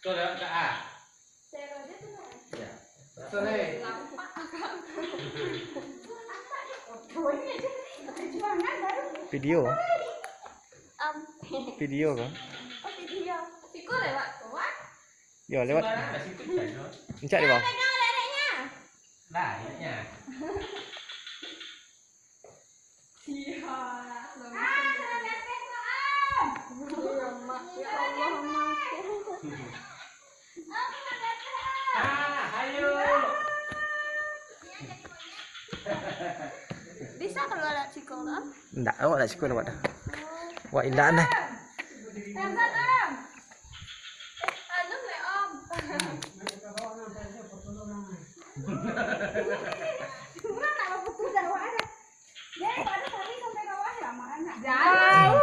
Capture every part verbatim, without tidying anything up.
Tuh, lewat ke A. Share aja tuh, Mas. Ya. Sorry. Lampak. Nampak dia foto ini aja. Perjuangan baru. Video. Am. Video kah? Oh, video. Siko lewat kuat. Yo, lewat. Sembarang lah situ kan, no? Encak di bawah. Pegang lerengnya. Nah, ini. Iya. Ah, sudah datang, Om. Ya Allah, Mak. Ya Allah, Mak. Ah, ayo. Bisa kalau ada cikong, Om? Ndak, awak nak cikong awak dah. Wah, indak dah. Tarzan, Om. Eh, anu, le, Om. Kurang nak baputus dah, awak ada. Dek, pada tadi sampai bawah, lama anak. Jauh.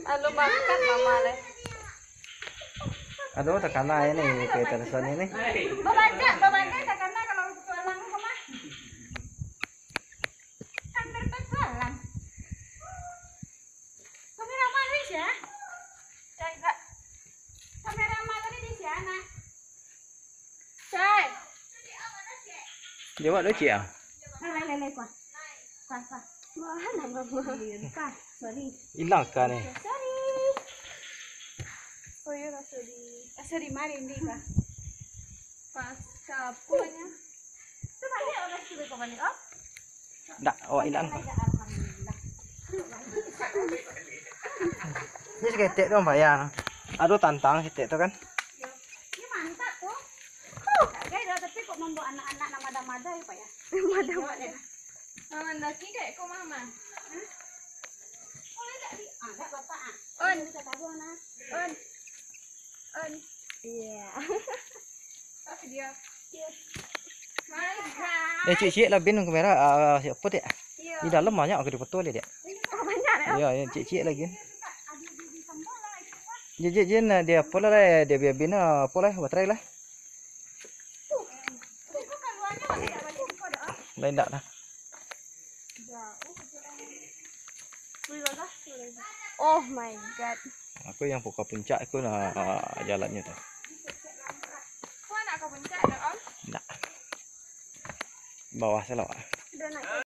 Anu, makan mama le. Aduh, takana ini, kayak Tarzan ini. Babajak, babajak, takana kalau petualang ke mah. Kan berpetualang. Kameraman wis ya? Cai, Kak. Kameraman tadi di sana. Cai. Jawab dulu, Cik, ah. Nah, lai, lai, lai, kuah. Kuah, kuah. Wah, lah, mama. Iya, kuah. Sorry. Ilang kah ni? Sorry. Oh, iya, lah, sorry. Ah, sorry, mari, ini, kuah. Pas kapulnya. Coba lihat orang sudah kembali, oh. Ndak, awak ilang. Alhamdulillah. Ini saketek tu, Mbak, ya. Aduh, tantang saketek tu kan. Ini mantap tu. Huh, tak gaya dah, tapi kok membawa anak-anak nak madah-madah ya, Pak, ya? Madah-madah. Mama, dah kira kok, Mama. Hah? Boleh tak di-, ah, tak apa-apa, ah. On. Bisa taruh, nah. On. On. Iya. Apa dia? Iya. Hai, hai. Eh, ciek-ciek lah bin kamera, ah, siapa, Dek? Iya. Di dalam banyak aku dipoto, Dek. Oh, banyak, ya? Iya, iya, ciek-ciek lagi. Ada di, di sambal lah, itu, Pak. Jin, jin, jin, dia apa lah, dia biar bin, ah, apa lah, baterai lah. Lain dak lah. Oh my God. Aku yang pokok puncak aku nah jalannyo tu. Kau nak ke puncak dah, Om? Nak. Bawah salah. Dah nak.